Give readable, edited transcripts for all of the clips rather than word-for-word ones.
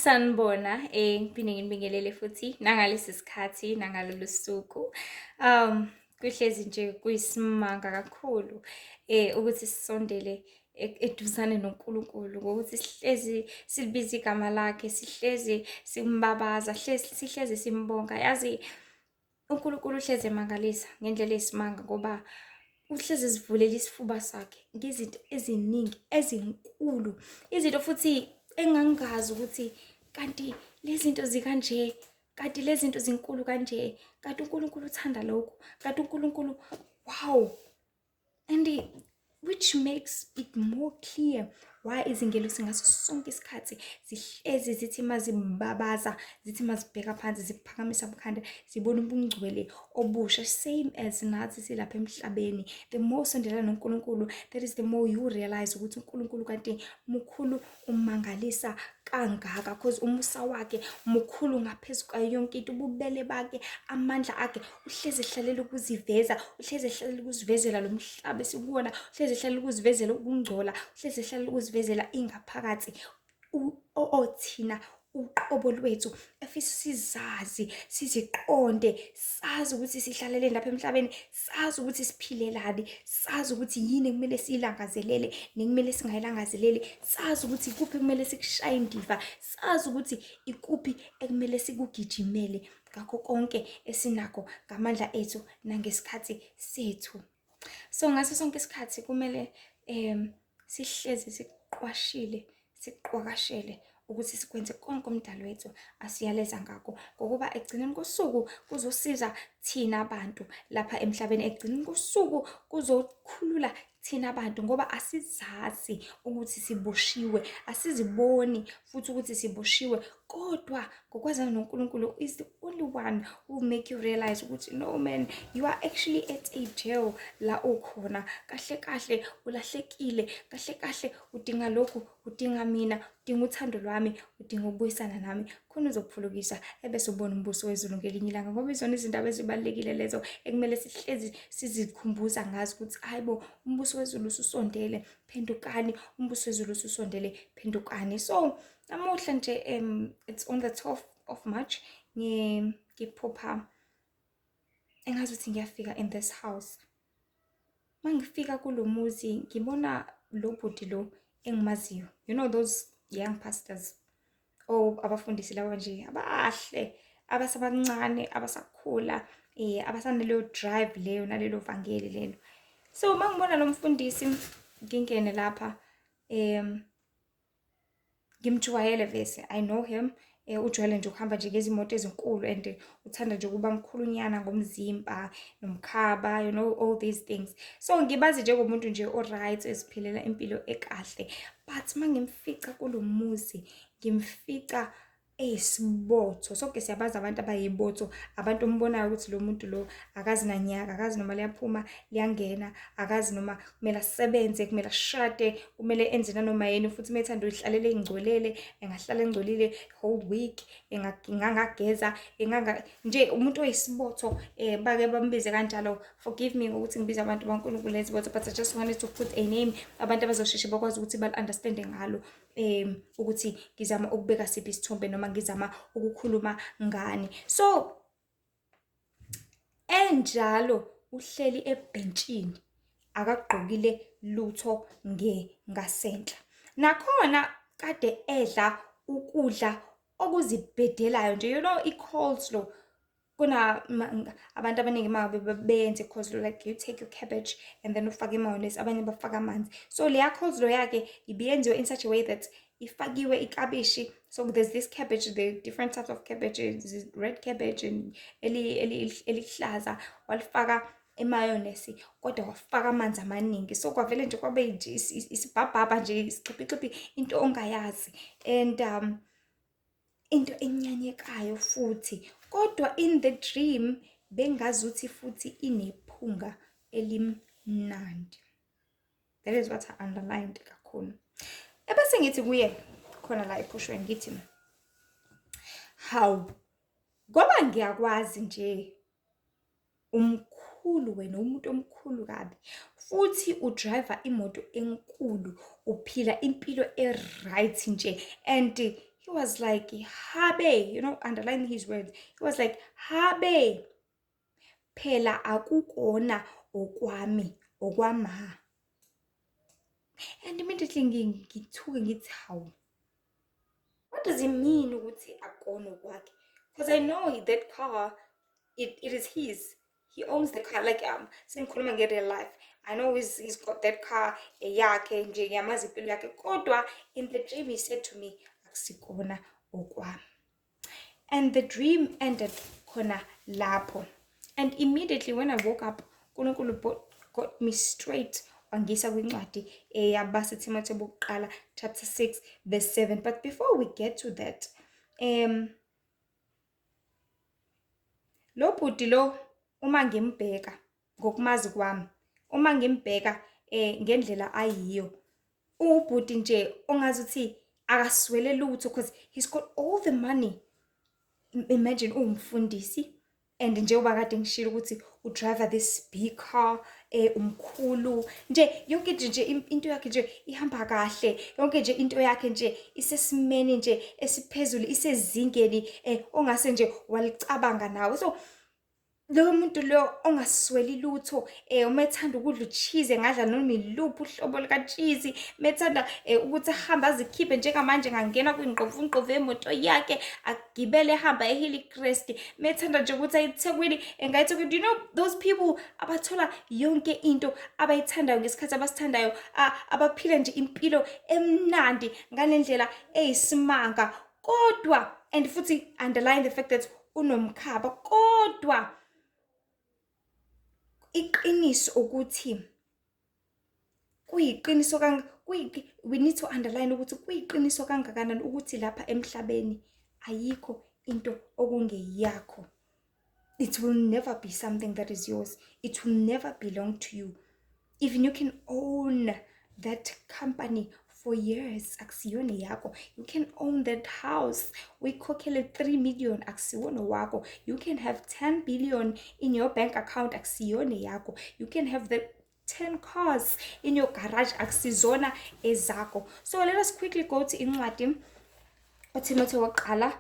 Sanibona, ngiphinde nginibingelele futhi nangalesi sikhathi nangalolu suku. Kuhlezi nje kuyisimanga kakhulu ukuthi sisondele eduzane noNkulunkulu ngokuthi sihlezi silibiza igama lakhe, sihlezi simbabaza, sihlezi simbonga. Yazi uNkulunkulu uhlezi emangalisa ngendlela eyisimanga ngoba uhlezi esivulela isifuba sakhe ngezinto eziningi ezinkulu, izinto futhi engangingazi ukuthi kanti lezi zinto zikanje, kanti lezi zinto zinkulu kanje, kanti uNkulunkulu uthanda lokhu, kanti uNkulunkulu, wow. And which makes it more clear why izingelosi ngaso sonke isikhathi zihlezi zithi mazibabaza, zithi mazibheka phansi, ziphakamisa amakhanda, zibona ubungcwele obusha. Same as nathi silapha emhlabeni, the more usondelana noNkulunkulu, that is the more you realize ukuthi uNkulunkulu kanti mukhulu, umangalisa kangaka, cause umusa wakhe mukhulu ngaphezu kwayo yonke into, ububele bakhe, amandla akhe. Uhlezi ehlalela ukuziveza, uhlezi ehlalela ukuzivezela lo mhlaba esikuwona, uhlezi ehlalela ukuzivezela ukungcola, uhlezi ehlalela ukuzivezela ingaphakathi othina uqobo lwethu, efisa sizazi, siziqonde, sazi ukuthi sihlaleleni lapha emhlabeni, sazi ukuthi siphilelani, sazi ukuthi yini ekumele siyilangazelele nekumele singayilangazeleli, sazi ukuthi ikuphi ekumele sikushaye indiva, sazi ukuthi ikuphi ekumele sikugijimele ngakho konke esinakho, ngamandla ethu nangesikhathi sethu. So ngaso sonke isikhathi kumele sihlezi siqwashile, siqwakashele ukuthi sikwenze konke umdali wethu asiyaleza ngakho, ngokuba ekugcineni kosuku kuzosiza thina abantu lapha emhlabeni, ekugcineni kosuku kuzokhulula thina abantu, ngoba asizazi ukuthi siboshiwe, asiziboni futhi ukuthi siboshiwe. Kodwa ngokwazana noNkulunkulu is the only one who will make you realize ukuthi no man, you are actually at a jail la ukhona. Kahle kahle ulahlekile, kahle kahle udinga lokhu, udinga mina, udinga uthando lwami, udinga ukubuyisana nami, khona uzokuphulukisa, ebese ubona umbuso wezulu ngelinye ilanga. Ngoba izona izindaba ezibalulekile lezo ekumele sihlezi sizikhumbuza ngazo ukuthi hayi bo, umbuso wezulu ususondele, phendukani, umbuso wezulu ususondele, phendukani. So namuhla nje, it's on the 12th of March, ngiphupha engazuthi ngiyafika in this house. Mangifika kulo muzi, ngibona lo bhuti lo engimaziyo, you know those young pastors or abafundisi laba nje abahle, abasabancane, abasakhula, abasanaleyo drive leyo nalelo vangeli lelo. So mangibona lo mfundisi, ngingene lapha, ngimjwayele vese, I know him. Ujwayele nje ukuhamba nje ngezimoto ezinkulu and uthanda nje ukuba mkhulunyana ngomzimba nomkhaba, you know all these things. So ngibazi njengomuntu nje o-right, eziphilela impilo ekahle, but mangimfica kulo muzi, ngimfica eyisibotho. Sonke siyabazi abantu abayibotho, abantu ombonayo ukuthi lo muntu lo akazi nanyaka, akazi noma liyaphuma liyangena, akazi noma kumele asebenze, kumele ashade, kumele enze nanoma yini. Futhi uma ethanda uyihlalela ey'ngcolele, engahlala engcolile whole week, engangageza, enganga nje umuntu oyisibotho, bake bambize kanjalo. Forgive me ngokuthi ngibiza abantu baNkulunkulu lezibotho, but I just wanted to put a name abantu abazosheshe bakwazi ukuthi bali-understande ngalo ukuthi ngizama ukubeka siphi isithombe noma ngizama ukukhuluma ngani. So enjalo uhleli ebhentshini, akagqokile lutho nge ngasenhla, nakhona kade edla ukudla okuzibhedelayo nje, i-coleslaw. Kuna abantu abaningi uma beyenza i-coleslaw, like you take your cabbage and then ufake i-mayonnaise, abanye bafaka amanzi. So leya coleslaw yakhe ibiyenziwe in such a way that ifakiwe iklabishi. So there's this cabbage, the different types of cabbages, red cabbage and elihlaza, walifaka emayonesi kodwa wafaka amanzi amaningi. So kwavele nje kwabe nje isibhabhaba nje, isixipixiphi, into ongayazi and into enyanyekayo futhi. Kodwa in the dream bengazuthi futhi inephunga elimnandi. That is what I underlined kakhulu. Ebese ngithi kuye khona la ephushweni, ngithi, "Hawu, ngoba ngiyakwazi nje, umkhulu wena, umuntu omkhulu kabi, futhi udriver imoto enkulu, uphila impilo e-right nje." And he was like, "Habe," underlining his words. He was like, "Habe, phela akukona okwami, okwama." And immediately ngithuke ngithi, "Hawu, what does it mean ukuthi akukona okwakhe?" Because I know that car, it is his. He owns the car. Like sengikhuluma nge-real life. I know he's got that car, eyakhe nje, ngiyamazi impilo yakhe. Kodwa in the dream he said to me, "Akusikona okwami." And the dream ended khona lapho. And immediately when I woke up, uNkulunkulu got me straight, wangisa kwincwadi eyabaseThimotheo bokuqala chapter 6 verse 7. But before we get to that, lo bhuti lo, uma ngimbheka ngokumazi kwami, uma ngimbheka ngendlela ayiyo, ubhuti nje ongazuthi akaswele lutho because he's got all the money. Imagine uwumfundisi and njengoba kade ngishilo ukuthi udrive this big car, umkhulu nje, yonke into nje, into yakhe nje ihamba kahle, yonke nje into yakhe nje isesimeni nje esiphezulu, isezingeni ongase nje walicabanga nawe. So loyo muntu lo ongasweli lutho, uma ethanda ukudla u-cheese engadla noma iluphi uhlobo lika-cheese, methanda ukuthi ahambe azikhiphe njengamanje ngangena kwingqovungqovu yemoto yakhe, agibele ehamba eHillcrest, methanda nje ukuthi aye eThekwini engaya eThekwini. You know those people abathola yonke into abayithandayo ngesikhathi abasithandayo, abaphila nje impilo emnandi ngale ndlela eyisimanga. Kodwa and futhi underline the fact that unomkhaba, kodwa iqiniso ukuthi kuyiqiniso, we need to underline ukuthi kuyiqiniso kangakanani ukuthi lapha emhlabeni ayikho into okungeyakho. It will never be something that is yours. It will never belong to you. Even you can own that company for years, akusiyona yakho. You can own that house, uyikhokhele 3 million, akusiwona wakho. You can have 10 billion in your bank account, akusiyona yakho. You can have the 10 cars in your garage, akusizona ezakho. So let us quickly go to incwadi uTimothy wokuqala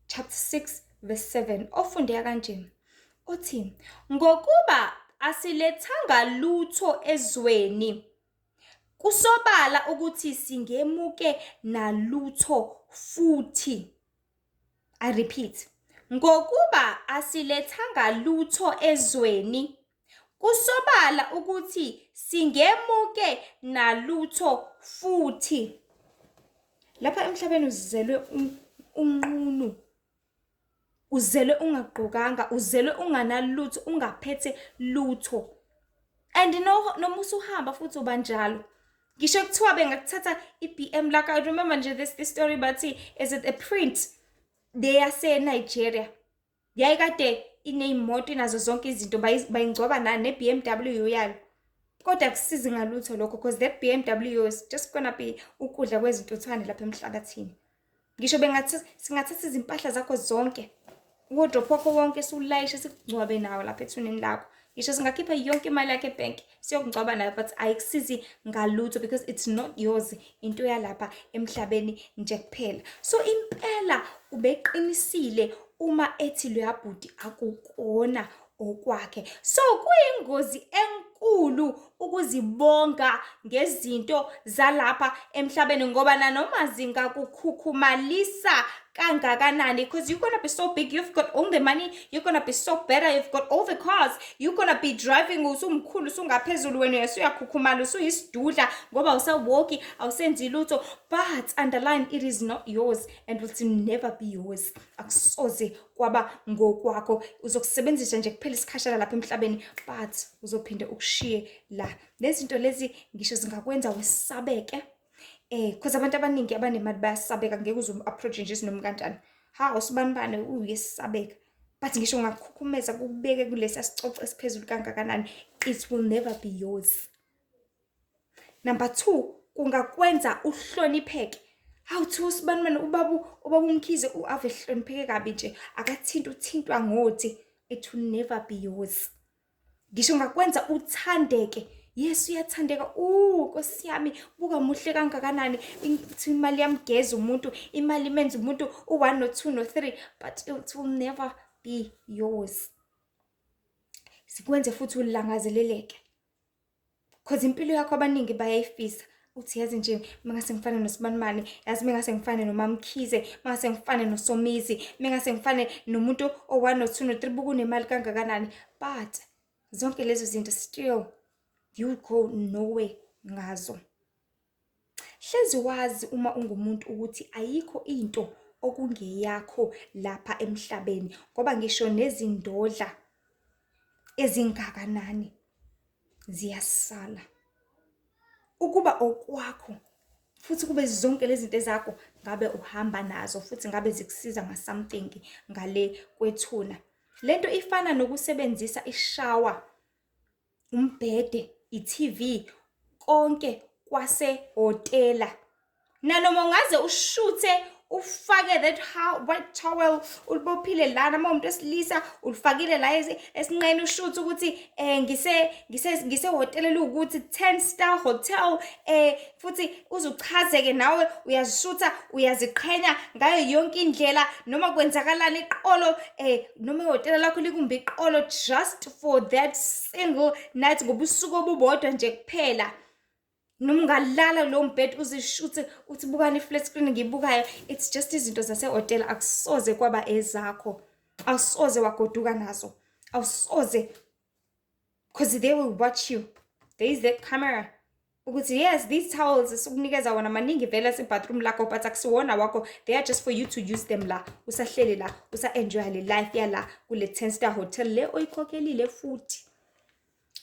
chapter 6 verse 7, ofundeka kanje, uthi, "Ngokuba asilethanga lutho ezweni, kusobala ukuthi singemuke nalutho futhi." I repeat, "Ngokuba asilethanga lutho ezweni, kusobala ukuthi singemuke nalutho futhi." Lapha emhlabeni uzelwe unqunu, uzelwe ungagqokanga, uzelwe unganalutho, ungaphethe lutho. And no, noma usuhamba futhi uba njalo. Ngisho kuthiwa bengakuthatha i-BM lakho. I remember nje this story, bathi is it a prince leyase-Nigeria, yayikade iney'moto, inazo zonke izinto, bayingcwaba ne-BMW yalo. Kodwa akusizi ngalutho lokho because that BMW is just gonna be ukudla kwezintuthwane lapha emhlabathini. Ngisho bengathatha, singathatha izimpahla zakho zonke, wardrobe wakho wonke, siwulayishe, sikungcwabe nawo lapha ethuneni lakho. Ngisho singakhipha yonke imali yakho ebhenki, siyokungcwaba nayo, but ayikusizi ngalutho because it's not yours, into yalapha emhlabeni nje kuphela. So impela ubeqinisile uma ethi loya bhuti akukona okwakhe. So kuyingozi enkulu ukuzibonga ngezinto zalapha emhlabeni, ngoba nanoma zingakukhukhumalisa kangakanani, because you're gonna be so big, you've got all the money, you're gonna be so better, you've got all the cars, you're gonna be driving, usumkhulu, usungaphezulu wena, usuyakhukhumala, usuyisidudla ngoba awusawalki, awusenzi lutho. But underline, it is not yours and will never be yours. Akusoze kwaba ngokwakho. Uzokusebenzisa nje kuphela isikhashana lapha emhlabeni, but uzophinde ukushiye la. Lezi zinto lezi ngisho zingakwenza wesabeke, because abantu abaningi abanemali bayasabeka, ngeke uze approach nje isinoma kanjani. Ha, usibanibani uyesabeka. But ngisho ungakukhukhumeza kukubeke kulesi sicoco esiphezulu kangakanani, it will never be yours. Number 2, kungakwenza uhlonipheke. Hawu, thiwa usibanibani, ubaba uMkhize ave ehlonipheke kabi nje, akathinti, uthintwa ngothi. It will never be yours. Ngisho ungakwenza uthandeke. Yes, uyathandeka. Ooh, Nkosi yami, buka muhle kangakanani. Ithi imali yamgeza umuntu, imali imenza umuntu u-1 no-2 no-3, but it will never be yours. Sikwenze futhi ulangazeleleke. Cause impilo yakho abaningi bayayifisa. Uthi yazi nje mengase ngifane noSibanibani, yazi mengase ngifane noMamkhize, mengase ngifane noSomizi, mengase ngifane nomuntu o-1 no-2 no-3, buka unemali kangakanani. But zonke lezo zinto still you go nowhere ngazo. Hlezi wazi uma ungumuntu ukuthi ayikho into okungeyakho lapha emhlabeni, ngoba ngisho nezindodla ezingakanani ziyasala. Ukuba okwakho futhi kube zonke lezi zinto ezakho ngabe uhamba nazo futhi ngabe zikusiza nga-something ngale kwethuna. Lento ifana nokusebenzisa ishawa, umbhede, i-TV, konke kwasehhotela. Nanoma ungaze ushuthe ufake that white towel ulibophile lana, uma umuntu wesilisa ulifakile la esinqeni, ushuthe ukuthi ngisehhotela eliwukuthi 10 star hotel, futhi uzuchazeke nawe, uyazishutha, uyaziqhenya ngayo yonke indlela, noma kwenzakalani iqolo, noma ihhotela lakho likumbi iqolo just for that single night, ngobusuku obubodwa nje kuphela. Noma ungalala lo mbhede uzishuthe uthi bukani i-flat screen ngiyibukayo, it's just izinto zasehhotela, akusoze kwaba ezakho, awusoze wagoduka nazo, awusoze, because they will watch you. There is that camera ukuthi yes, these towels esikunikeza wona maningi vele ase-bathroom lakho, but akusiwona wakho, they are just for you to use them la usahleli la usa-enjoya le life yala kule 10 star hotel le oyikhokhelile futhi.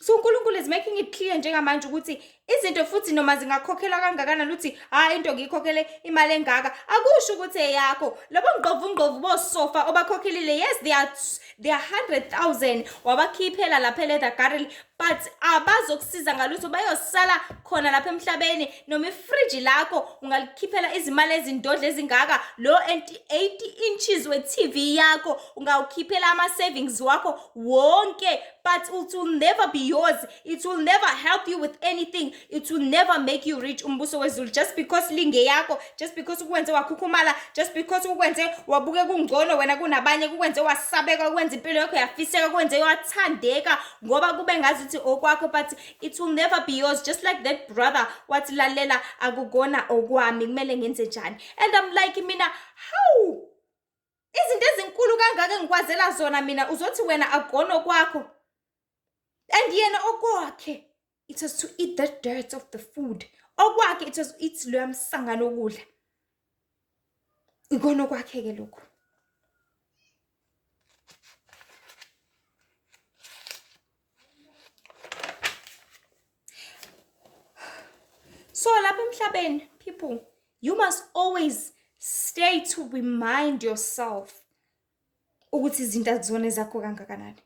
So uNkulunkulu is making it clear njengamanje ukuthi izinto futhi noma zingakhokhelwa kangakanani, uthi hayi into ngiyikhokhele imali engaka, akusho ukuthi eyakho. Lobo ngqovu ngqovu bosofa obakhokhelile, yes, they are 100,000 wabakhiphela lapha e-leather garden, but abazokusiza ngalutho, bayosala khona lapha emhlabeni. Noma ifriji lakho ungalikhiphela izimali ezindodla ezingaka, lo 80 inches we-TV yakho ungawukhiphela ama-savings wakho wonke, but it will never be yours, it will never help you with anything, it will never make you rich. Umbuso wezulu, just because lingeyakho, just because ukwenze wakhukhumala, just because ukwenze wabuke kungcono wena kunabanye, kukwenze wasabeka, kwenza impilo yakho yafiseka, kwenze wathandeka ngoba kube ngazuthi okwakho, but it will never be yours. Just like that brother wathi lalela akukona okwami, kumele ngenze njani? And I'm like mina, how izinto ezinkulu kangaka engikwazela zona mina, uzothi wena akukona okwakho? And yena okwakhe it was to eat the dirt of the food. Okwakhe it was eat loya msangano wokudla, ikona okwakhe ke lokho. So lapha emhlabeni, people, you must always stay to remind yourself ukuthi izinto azizona ezakho kangakanani.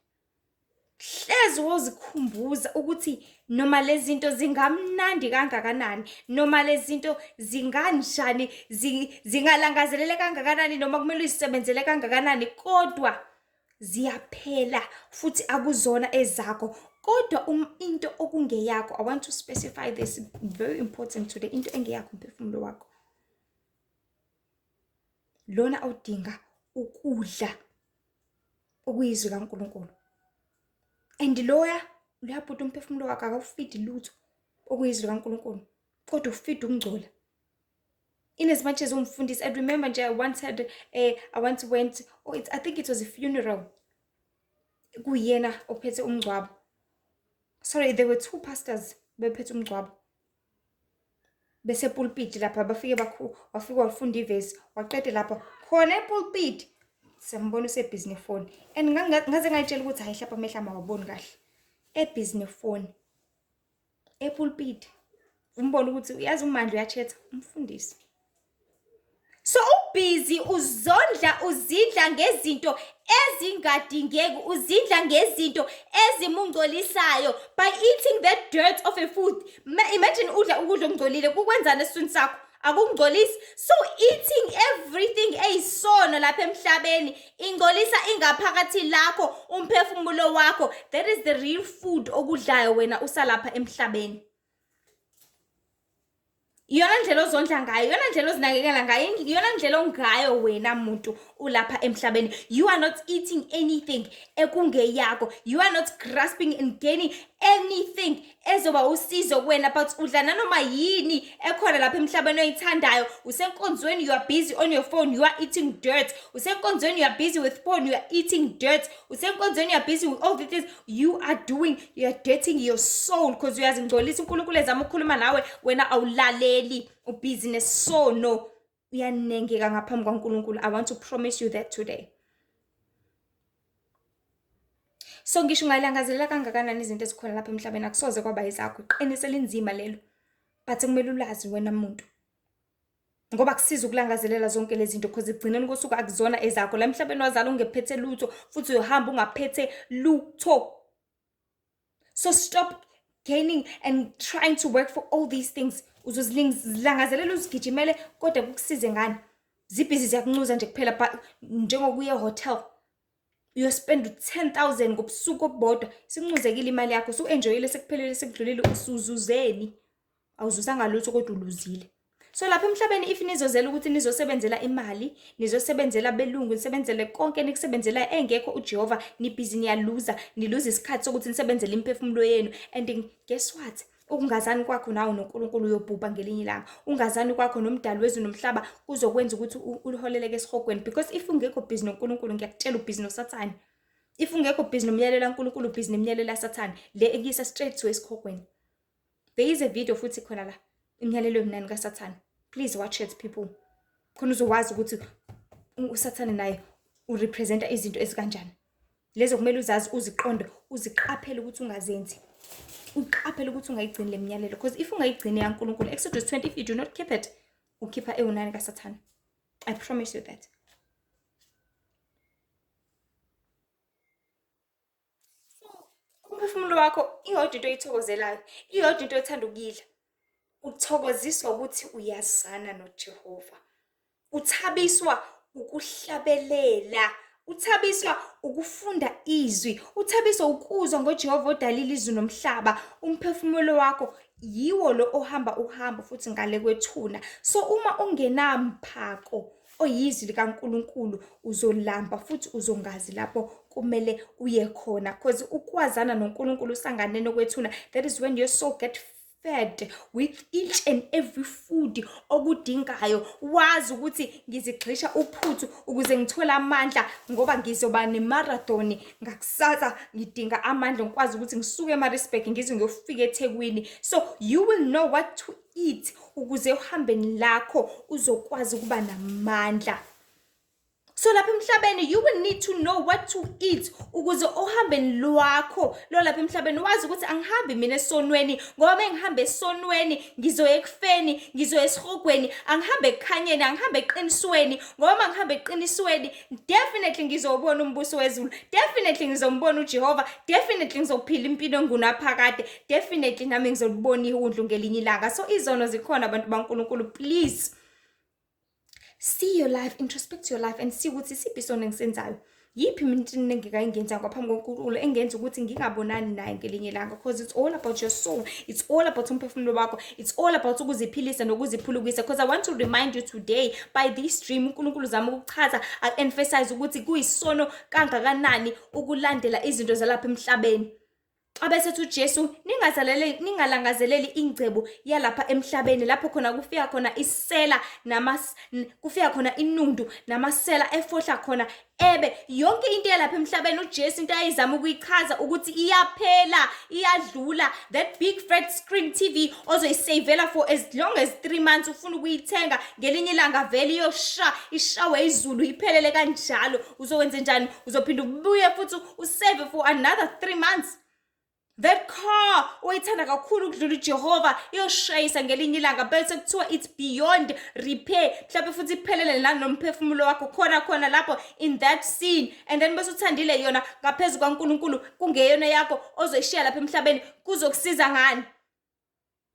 Hlezi wozikhumbuza ukuthi noma lezi zinto zingamnandi kangakanani, noma lezi zinto zinganjani, zingalangazelele kangakanani, noma kumele uzisebenzele kangakanani, kodwa ziyaphela futhi akuzona ezakho. Kodwa into okungeyakho, I want to specify this, very important today, into engeyakho umphefumulo wakho lona awudinga ukudla okuyizwi kaNkulunkulu. And loya uyabhuda umphefumulo wakho, akawufidi lutho okuyizwi kaNkulunkulu, kodwa ufida ukungcola. In as much as umfundisi, I remember nje I once had I once went, oh, I think it was a funeral, kuyena ophethe umngcwabo. Sorry, there were two pastors bephethe umngcwabo. Bese pulpit lapha bafike wafika wafunda ivesi, waqede lapha khona epulpit siyambona usebhizi nefoni. And ngaze ngayitshela ukuthi hayi hlapha amehlo amawaboni kahle. Ebhizi nefoni epulpit, umbona ukuthi uyazi uMandla uyachatha umfundisi. So ubhizi uzondla, uzidla ngezinto ezingadingeki, uzidla ngezinto ezimungcolisayo by eating the dirt of a food. Imagine udla ukudla okungcolile, kukwenzani esiswini sakho? Akungcolisi. So eating everything eyisono lapha emhlabeni, ingcolisa ingaphakathi lakho, umphefumulo wakho. That is the real food okudlayo wena usalapha emhlabeni. Iyona ndlela ozondla ngayo, iyona ndlela ozinakekela ngayo, iyona ndlela ongayo wena muntu ulapha emhlabeni. You are not eating anything ekungeyakho. You are not grasping and gaining anything ezoba usizo kuwena, but udla nanoma yini ekhona lapha emhlabeni oyithandayo. Usenkonzweni, you are busy on your phone, you are eating dirt. Usenkonzweni, you are busy with phone, you are eating dirt. Usenkonzweni, you are busy with all the things you are doing, you are dirtying your soul because uyazingcolisa. UNkulunkulu ezama ukukhuluma nawe, wena awulaleli, ubhizi nesono, uyanengeka ngaphambi kwaNkulunkulu. I want to promise you that today. So ngisho ungayilangazelela kangakanani izinto ezikhona lapha emhlabeni, akusoze kwaba ezakho. Iqiniso elinzima lelo, but kumele ulazi wena muntu, ngoba kusiza ukulangazelela zonke lezi zinto, because ekugcineni kosuku akuzona ezakho. La emhlabeni wazala ungephethe lutho, futhi uyohamba ungaphethe lutho. So stop gaining and trying to work for all these things. Uzozilangazelela uzigijimele, kodwa kukusize ngani? Zibhizi ziyakuncuza nje kuphela, but njengokuya ehotel uyospend u-10 000 ngobusuku obubodwa, sikuncuzekile imali yakho, su-enjoyile, sekuphelile, sekudlulile, usuzuzeni? Awuzuzanga lutho, kodwa uluzile. So lapha emhlabeni, if nizozela ukuthi nizosebenzela imali, nizosebenzela belungu, nisebenzele konke enikusebenzela engekho uJehova, nibhizi niyaluza, niluza isikhathi sokuthi nisebenzele imiphefumulo yenu. And guess what? Ukungazani kwakho nawe noNkulunkulu, uyobhubha ngelinye ilanga. Ungazani kwakho nomdali wezulu nomhlaba kuzokwenza ukuthi uliholeleke esihogweni, because if ungekho busy noNkulunkulu, ngiyakutshela, ubhizi noSathane. If ungekho busy nomyalelo kaNkulunkulu, ubhizi nemiyalelo yaSathane le ekuyisa straight to esihogweni. There is a video futhi khona la, imiyalelo emnani kaSathane. Please watch it, people, khona uzokwazi ukuthi uSathane naye urepresenta izinto ezikanjani lezo kumele uzazi, uziqonde, uziqaphele ukuthi ungazenzi, uqaphele ukuthi ungayigcini le myalelo, because if ungayigcini yaNkulunkulu, Exodus 20, if you do not keep it, ukhipha ewunani kaSathane. I promise you that. Umphefumulo wakho, iyodwa into oyithokozelayo, iyodwa into othanda ukuyidla, uthokoziswa ukuthi uyazana noJehova, uthabiswa ukuhlabelela, uthabiswa ukufunda izwi, uthabiswa ukuzwa ngoJehova odalile izulu nomhlaba. Umphefumulo wakho yiwo lo ohamba uhambo futhi ngale kwethuna. So uma ungenamphako oyizwi likaNkulunkulu, uzolamba futhi uzongazi lapho kumele uye khona, because ukwazana noNkulunkulu usanganeno kwethuna, that is when your soul get fed with each and every food okudingayo. Wazi ukuthi ngizigxisha uphuthu ukuze ngithole amandla, ngoba ngizoba nemarathon ngakusasa, ngidinga amandla ngikwazi ukuthi ngisuke eMaritzburg ngize ngiyofika eThekwini. So you will know what to eat ukuze uhambeni lakho uzokwazi ukuba namandla. So lapha emhlabeni, you will need to know what to eat ukuze ohambeni lwakho lo lapha emhlabeni wazi ukuthi angihambi mina esonweni, ngoba mengihamba esonweni ngizoya ekufeni, ngizoya esihogweni. Angihambe ekukhanyeni, angihambe eqinisweni, ngoba mangihamba eqinisweni, definitely ngizobona umbuso wezulu, definitely ngizombona uJehova, definitely ngizophila impilo engunaphakade, definitely nami ngizolibona iwundlu ngelinye ilanga. So izono zikhona, abantu baNkulunkulu. Please see your life, introspect your life and see ukuthi isiphi isono engisenzayo, yiphi mina into engingayingenza ngaphambi koNkulunkulu engenza ukuthi ngingabonani naye ngelinye ilanga, because it's all about your soul, it's all about umphefumulo wakho, it's all about ukuziphilisa nokuziphulukisa. Because I want to remind you today by this dream, uNkulunkulu uzama ukuchaza, a-emphasize ukuthi kuyisono kangakanani ukulandela izinto zalapha emhlabeni. Abesethi uJesu, ningazalele, ningalangazeleli ingcebo yalapha emhlabeni, lapho khona kufika khona isela namas kufika khona inundu namasela efohla khona ebe yonke into yalapha emhlabeni. uJesu into ayizama ukuyichaza ukuthi iyaphela, iyadlula. That big flat screen TV ozoyisavela for as long as 3 months ufuna ukuyithenga, ngelinye ilanga vele iyosha, ishawe izulu, iphelele kanjalo. Uzokwenza njani? Uzophinda ubuye futhi usave for another 3 months. That car oyithanda kakhulu ukudlula uJehova iyoshayisa ngelinye ilanga, bese kuthiwa it's beyond repair, mhlawumbe futhi iphelele nanomphefumulo wakho khona khona lapho in that scene. And then bese uthandile yona ngaphezu kwaNkulunkulu, kungeyona yakho ozoyishiya lapha emhlabeni, kuzokusiza ngani?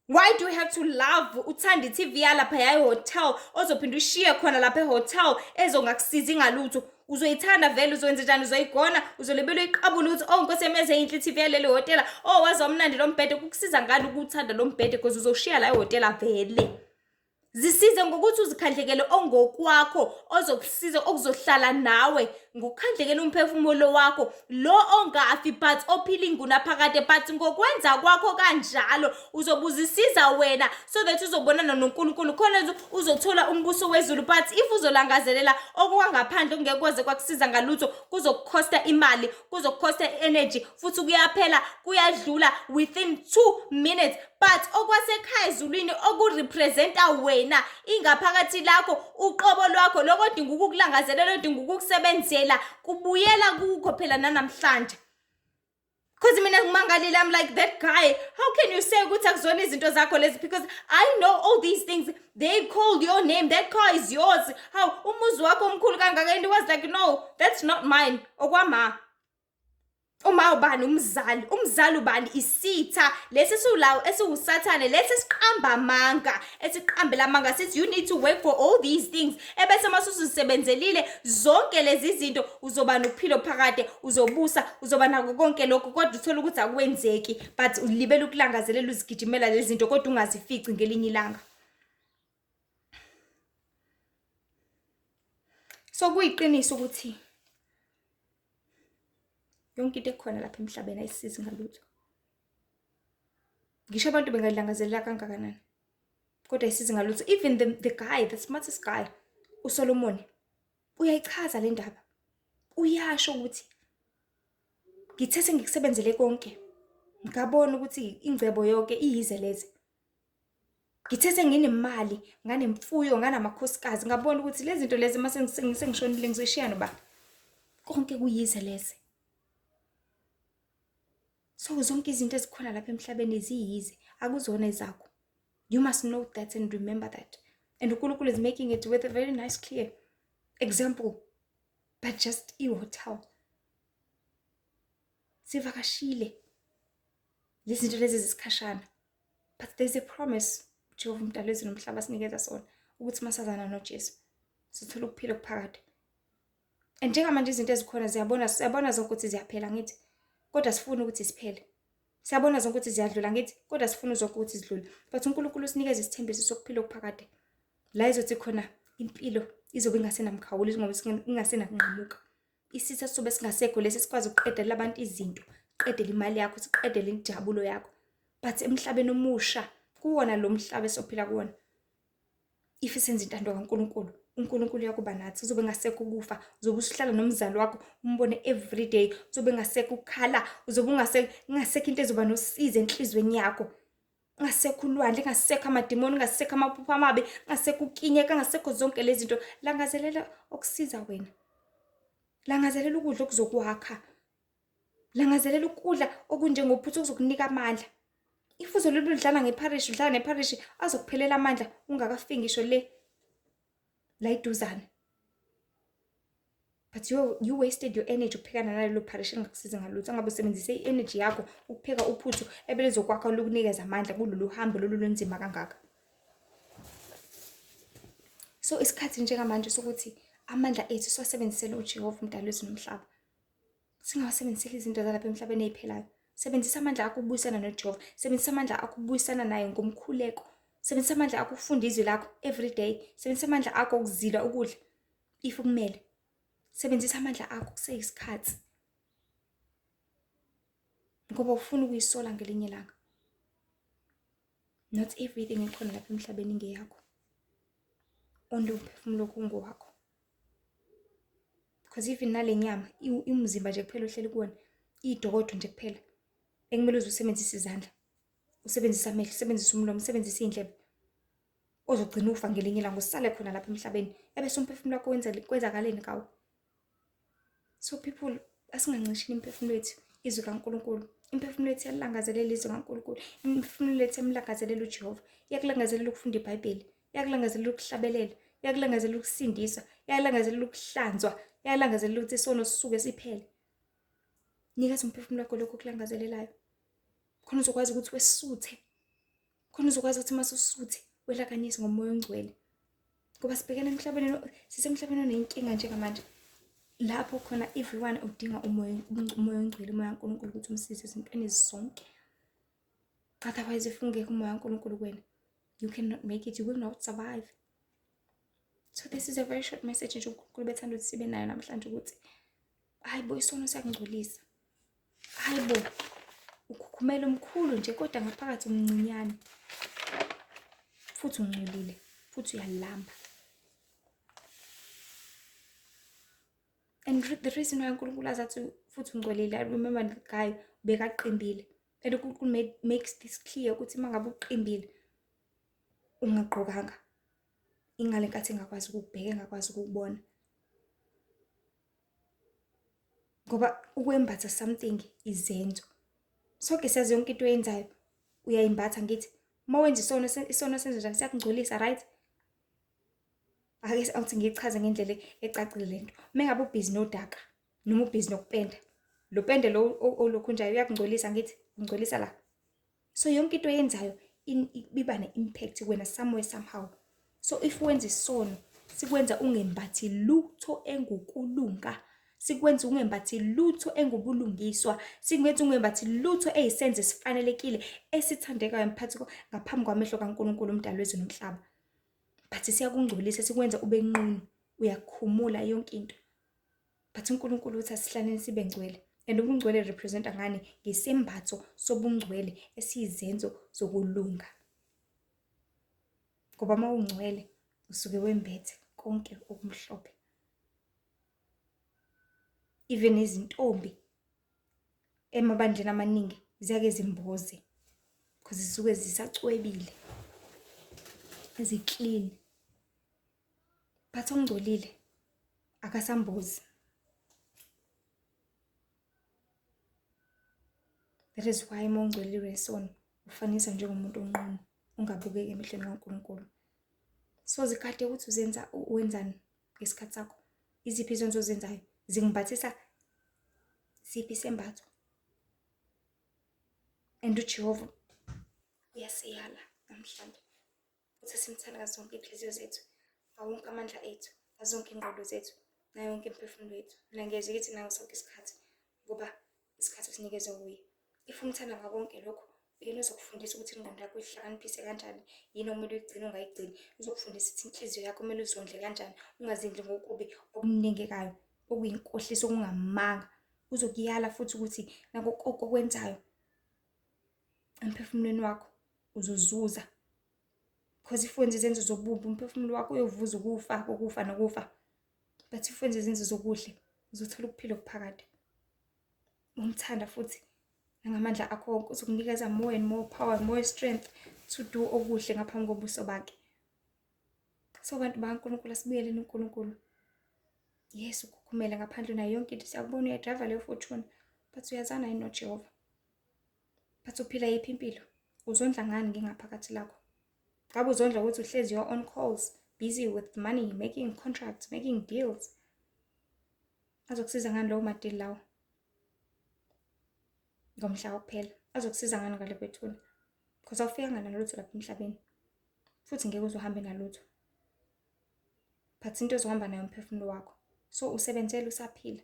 Why do you have to love uthanda i-TV yalapha yayi-hotel ozophinde ushiye khona lapha e-hotel ezongakusizi ngalutho? Uzoyithanda vele, uzowenza njani? Uzoyigona, uzolibela uyiqabula ukuthi, "Oh Nkosi yami, yaze yinhle i-TV yaleli hhotela. Oh, waze wamnandi lo mbhede." Kukusiza ngani ukuwuthanda lo mbhede, because uzowushiya la ehhotela vele? Zisize ngokuthi uzikhandlekele ongokwakho ozokusiza, okuzohlala nawe, ngokukhandlekela umphefumulo wakho lo ongafi but ophila ingunaphakade. But ngokwenza kwakho kanjalo uzobe uzisiza wena so that uzobonana noNkulunkulu, khona uzothola umbuso wezulu. But if uzolangazelela okwangaphandle okungeke kwaze kwakusiza ngalutho, kuzokukhosta imali, kuzokukhosta i-energy, futhi kuyaphela, kuyadlula within 2 minutes. But okwasekhaya ezulwini, okurepresenta wena, ingaphakathi lakho, uqobo lwakho, lokho odinga ukukulangazelela, odinga ukukusebenzela, kubuyela kukho phela nanamhlanje. Because mina ngimangalile, I'm like, that guy, how can you say ukuthi akuzona izinto zakho lezi? Because I know all these things, they called your name, that car is yours. How umuzi wakho omkhulu kangaka? And he was like, "No, that's not mine, okwama." Uma ubani? Umzali. Umzali ubani? Isitha lesi siwulawo esiwusathane, lesi siqamba amanga, esiqambela amanga, sithi you need to work for all these things, ebese mase usuzisebenzelile zonke lezi zinto, uzoba nokuphila phakade, uzobusa, uzoba nako konke lokho. Kodwa uthola ukuthi akwenzeki, but ulibele ukulangazelela, uzigijimela lezi zinto, kodwa ungazifici ngelinye ilanga. So kuyiqiniso ukuthi yonke into ekhona lapha emhlabeni ayisizi ngalutho. Ngisho abantu bengayilangazelela kangakanani, kodwa ayisizi ngalutho. Even the guy, the smartest guy, uSolomon, uyayichaza le ndaba. Uyasho ukuthi ngithe sengikusebenzele konke, ngabona ukuthi ingcebo yonke iyize leze. Ngithe senginemali, nganemfuyo, nganamakhosikazi, ngabona ukuthi lezi zinto lezi uma sengishonile ngizoyishiya noba. Konke kuyize leze. So zonke izinto ezikhona lapha emhlabeni ziyize, akuzona ezakho. You must know that and remember that. And uNkulunkulu is making it with a very nice clear example. But just i-hotel. Sivakashile. Lezi zinto lezi zisikhashana. But there's a promise uJehova uMdali wezulu nomhlaba asinikeza sona, ukuthi masazana noJesu sithola ukuphila okuphakade. And njengamanje izinto ezikhona ziyabona, siyabona zonke ukuthi ziyaphela, ngithi, kodwa sifuna ukuthi siphele. Siyabona zonke ukuthi ziyadlula, ngithi, kodwa sifuna zonke ukuthi zidlule. But uNkulunkulu usinikeza isithembiso sokuphila okuphakade. La izothi khona impilo izobe ingasenamkhawulo, ngoba ingasenakunqamuka. Isitha sizobe singasekho lesi sikwazi ukuqedela abantu izinto, siqedele imali yakho, siqedele injabulo yakho. But emhlabeni omusha, kuwona lo mhlaba esophila kuwona, if senza intando kaNkulunkulu, uNkulunkulu uyakuba nathi. Uzobe engasekho ukufa, uzobe usuhlala nomzali wakho, umbone every day. Uzobe engasekho ukukhala, uzobe ungasekho into ezoba nosizi enhliziyweni yakho. Ungasekho ulwandle, ingasekho amadimoni, ungasekho amaphupho amabi, ungasekho ukukinyeka, ungasekho zonke lezi zinto. Langazelela okusiza wena. Langazelela ukudla okuzokwakha. Langazelela ukudla okunjengophuthu okuzokunika amandla. If uzolula udlala ngepharishi, udlala nepharishi, azokuphelela amandla ungakafiki ngisho le la iduzane. But you wasted your energy ukuphekana nalelo pharishi engakusizi ngalutho. Angabe usebenzise i-energy yakho ukupheka uphuthu ebelizokwakha, lukunikeza amandla kulolu hambo lolu lunzima kangaka. So isikhathi njengamanje sokuthi amandla ethu siwasebenzisele uJehova uMdali wezulu nomhlaba. Singawasebenziseli izinto zalapha emhlabeni ey'phelayo. Sebenzisa amandla akho ukubuyisana noJehova. Sebenzisa amandla akho ukubuyisana naye ngomkhuleko. Sebenzisa amandla akho ukufunda izwi lakho every day. Sebenzisa amandla akho ukuzila ukudla if kumele. Sebenzisa amandla akho kuseyisikhathi, ngoba ufuna ukuyisola ngelinye ilanga. Not everything ekhona lapha emhlabeni ingeyakho. Only umphefumulo kungowakho. Because even nale nyama, umzimba nje kuphela ohleli kuwona, idokodo nje kuphela ekumele uze usebenzise izandla, usebenzise amehlo, usebenzise umlomo, usebenzise iy'ndlebe, ozogcina ufa ngelinye ilanga, usale khona lapha emhlabeni, ebese umphefumulo wakho kwenzakaleni ngawo? So people, asingancishini imiphefumulo yethu izwi kaNkulunkulu. Imiphefumulo yethu iyalangazelela izwi kaNkulunkulu. Imiphefumulo yethu iyamlangazelela uJehova. Iyakulangazelela ukufunda iBhayibheli. Iyakulangazelela ukuhlabelela. Iyakulangazelela ukusindiswa. Iyakulangazelela ukuhlanzwa. Iyakulangazelela ukuthi isono sisuke siphele. Nikeza umphefumulo wakho lokho okulangazelelayo, khona uzokwazi ukuthi wesuthe. Khona uzokwazi ukuthi uma ususuthi welakanise ngomoya ongcwele. Ngoba sibhekene emhlabeni, sisemhlabeni oney'nkinga njengamanje. Lapho khona everyone udinga umoya, umoya ongcwele, umoya kaNkulunkulu ukuthi umsize ezintweni zonke. Otherwise if ungekho umoya kaNkulunkulu kuwena, you cannot make it, you will not survive. So this is a very short message nje uNkulunkulu bethanda ukuthi sibe nayo namhlanje ukuthi hayi bo, isono siyakungcolisa. Hayi bo, ukhukhumela omkhulu nje kodwa ngaphakathi umncinyane. Futhi ungcolile, futhi uyalamba. And the reason why uNkulunkulu azathi futhi ungcolile, I remember the guy bekaqimbile. And uNkulunkulu makes this clear ukuthi uma ngabe uqimbile ungagqokanga, ingale nkathi engakwazi ukukubheka, engakwazi ukukubona. Ngoba ukwembatha something izenzo. Sonke siyazi yonke into oyenzayo uyayimbatha ngithi. Uma wenza isono, isono senza njani? Siyakungcolisa, right? Ake awuthi ngiyichaze ngendlela ecacile lento. Uma ngabe ubhizi nodaka noma ubhizi nokupenda, lo pende lo olokhu nje uyakungcolisa ngithi, ungcolisa la. So yonke into oyenzayo iba ne-impact kuwena somewhere somehow. So if wenza isono, sikwenza ungembathi lutho engukulunga, sikwenza ungembathi lutho engubulungiswa, sikwenza ungembathi lutho eyisenzo esifanelekile esithandekayo mphathi ngaphambi kwamehlo kaNkulunkulu umdali wezulu nomhlaba. But siyakungcolisa, sikwenza ube nqunu, uyakhumula yonke into. But uNkulunkulu uthi asihlaleni sibe ngcwele. And ubungcwele representa ngani? Ngesembatho sobungcwele esiyizenzo zokulunga. Ngoba uma ungcwele usuke wembethe konke okumhlophe. Even izintombi emabandleni amaningi ziyake zimboze because zisuke zisacwebile, zi-clean. But ongcolile akasambozi. That is why uma ungcolile unesono ufanisa njengomuntu onqunu ongabukeki emehlweni kaNkulunkulu. So zigade ukuthi uzenza wenzani ngesikhathi sakho. Iziphi izenzo ozenzayo zingimbathisa siphi isembatho? And uJehova uyasiyala namhlanje ukuthi simthande ngazo zonke iy'nhliziyo zethu, ngawo wonke amandla ethu, ngazo zonke iy'ngqondo zethu, nayo yonke imiphefumulo yethu. Mina ngiyezwa ukuthi nawo sonke isikhathi ngoba isikhathi esinikezwe wuye. If umthanda ngako konke lokho, uyena ozokufundisa ukuthi ingqondo yakho uyihlakaniphise kanjani, yini okumele uyigcine ungayigcini. Uzokufundisa ukuthi inhliziyo yakho kumele uzondle kanjani, ungazindli ngokubi okunengekayo, okuyinkohliso, okungamanga. Uzokuyala futhi ukuthi nako konke okwenzayo emphefumulweni wakho uzozuza. Because if wenza izenzo zobubi, umphefumulo wakho uyovuza ukufa, kokufa nokufa. But if wenza izenzo zokuhle, uzothola ukuphila okuphakade. Umthanda futhi nangamandla akho wonke, uzokunikeza more and more power, more strength to do okuhle ngaphambi kobuso bakhe. So bantu bakaNkulunkulu, asibuyeleni uNkulunkulu. Yes, ukhukhumele ngaphandle unayo yonke into, siyakubona uyayidrayiva leyo Fortuner, but uyazana yini noJehova? But uphila yiphi impilo? Uzondla ngani ngengaphakathi lakho? Ngabe uzondla ukuthi uhlezi you're on calls, busy with money, making contracts, making deals. Azokusiza ngani lowo madili lawo? Ngomhla wokuphela. Azokusiza ngani ngale kwethuna? Because awufikanga nalutho lapha emhlabeni. Futhi ngeke uze uhambe nalutho. But into ozohamba nayo umphefumulo wakho. So usebenzele usaphila.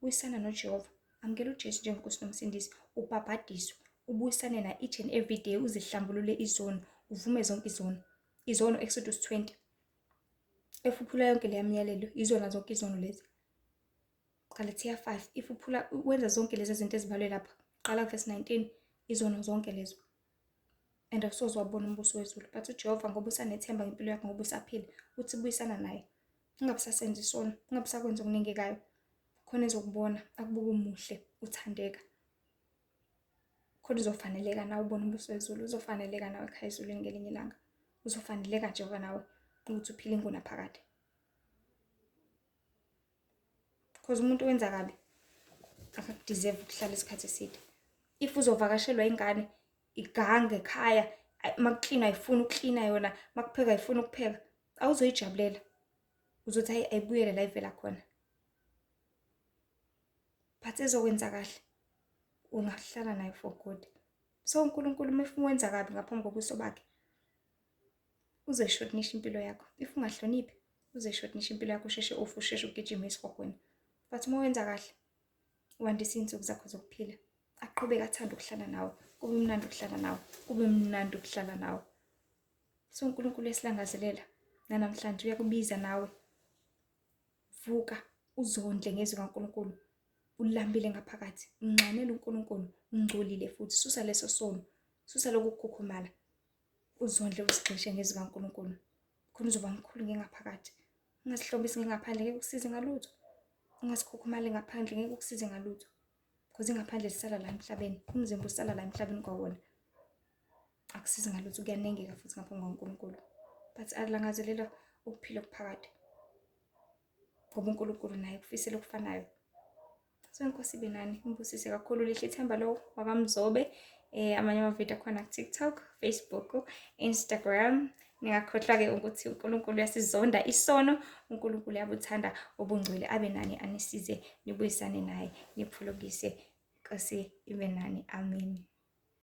Buyisana noJehova. Amukela uJesu njengoNkosi noMsindisi. Ubhabhadiswe. Ubuyisane naye each and every day. Uzihlambulule izono. Uvume zonke izono. Izono Exodus 20. If uphula yonke leya myalelo, izona zonke izono lezi. Galatia 5. If uphula wenza zonke lezi zinto ezibalwe lapha. Qala verse 19. Izono zonke lezo. And awusoze wabona umbuso wezulu. But uJehova ngoba usanethemba ngempilo yakho, ngoba usaphila, uthi buyisana naye. Ungabe usasenza isono, ungabe usakwenza okunengekayo. Khona ezokubona, akubuke umuhle, uthandeka. Khona uzofaneleka nawe ubone umbuso wezulu, uzofaneleka nawe ekhaya ezulwini ngelinye ilanga. Uzofaneleka Jehova nawe ukuthi uphile ingunaphakade. Because umuntu owenza kabi akakudeserve ukuhlala isikhathi eside. If uzovakashelwa ingane igange ekhaya, makuklina ayifuni ukuklina yona, makupheka ayifuni ukupheka, awuzoyijabulela. Uzothi hayi ayibuyele la ivela khona. But ezokwenza kahle ungahlala nayo for good. So uNkulunkulu uma efuna wenza kabi ngaphambi kobuso bakhe, Uzoyishortenisha impilo yakho. If ungahloniphi, uzoyishortenisha impilo yakho, usheshe ufe, usheshe ugijime esihogweni. But uma wenza kahle, wandisa iy'nsuku zakho zokuphila. Aqhubeke athande ukuhlala nawe, kube mnandi ukuhlala nawe, kube mnandi ukuhlala nawe. So uNkulunkulu esilangazelela nanamhlanje uyakubiza nawe. Vuka uzondle ngezwi kaNkulunkulu. Ulambile ngaphakathi, unxanela uNkulunkulu, ungcolile futhi. Susa leso sono, susa lokhu kukhukhumala. Uzondle uzigxishe ngezwi kaNkulunkulu. Khona uzoba mkhulu ngengaphakathi. Ungazihlobisi ngengaphandle ngeke kusize ngalutho. Ungazikhukhumali ngaphandle ngeke kusize ngalutho. Because ingaphandle lisala la emhlabeni, umzimba usala la emhlabeni kwawona. Akusizi ngalutho, kuyanengeka futhi ngaphambi kwaNkulunkulu. But alangazelela ukuphila okuphakade. Ngoba uNkulunkulu naye ukufisela okufanayo. So inkosi ibe nani, imbusise kakhulu. Lihle ithemba lo wakaMzobe. Amanye amavidiyo akhona ku-TikTok, Facebook, Instagram. Ningakhohlwa-ke ukuthi uNkulunkulu uyasizonda isono, uNkulunkulu uyabuthanda ubungcwele. Abe nani, anisize, nibuyisane naye, niphulukise. Nkosi ibe nani. Amen.